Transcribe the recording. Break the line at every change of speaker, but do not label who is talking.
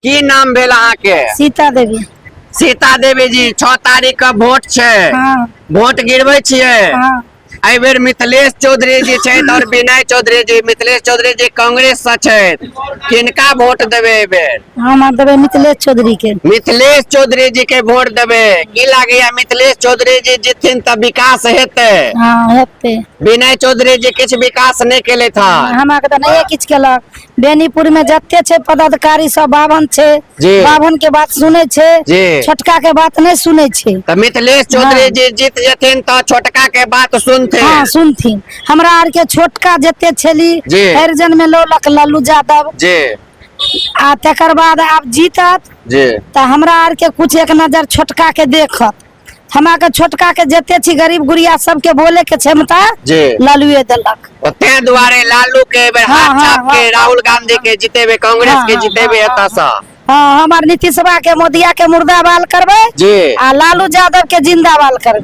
की नाम भेल अहाँके?
सीता देवी।
सीता देवी जी, 6 तारीख के वोट छै।
हाँ।
वोट गिरबै छियै?
हाँ।
एहि बेर मिथिलेश चौधरी जी छथि और विनय चौधरी जी। मिथिलेश चौधरी जी कांग्रेस से छथि, किनका वोट देबै एहि बेर?
हम आर देबै मिथिलेश चौधरी के।
मिथिलेश चौधरी जी के वोट देबै। की लागैया, मिथिलेश चौधरी जी जीतथिन तऽ विकास हेतै?
हाँ, हेतै।
विनय चौधरी जी किछु विकास नहि केलथि हन।
हमरा के तऽ नहिये किछु केलक। बेनीपुर में जते छै पदाधिकारी सब बाभन छै।
जी।
बाभन के बात सुनै छै।
जी।
छोटका के बात नहि सुनै छै।
तऽ मिथिलेश चौधरी जी जीत जेथिन तऽ छोटका के बात सुनथिन?
हाँ, सुनथिन। हमरा आर के छोटका जते छली
जी।
हरिजन में लौलक लल्लू यादव।
जी।
आ तकर बाद आब जीतत
जी।
तऽ हमरा आर के कुछ एक नजर छोटका के देखत। हमरा के छोटका के जते छी गरीब गुड़िया सबके बोले के क्षमता
जी।
लालूए देलक।
तो तें दुआरे लालू के एहि बेर
हाँ,
हाथ
हाँ,
छाप के
हाँ,
राहुल गांधी के जितेबे, कांग्रेस
हाँ,
के
हाँ,
जितेबे
हाँ,
एतऽ सँ।
हाँ, हमर नीतीशवा के मोदिया के मुर्दाबाद करबै
जी।
आ लालू यादव के जिंदाबाद करबै।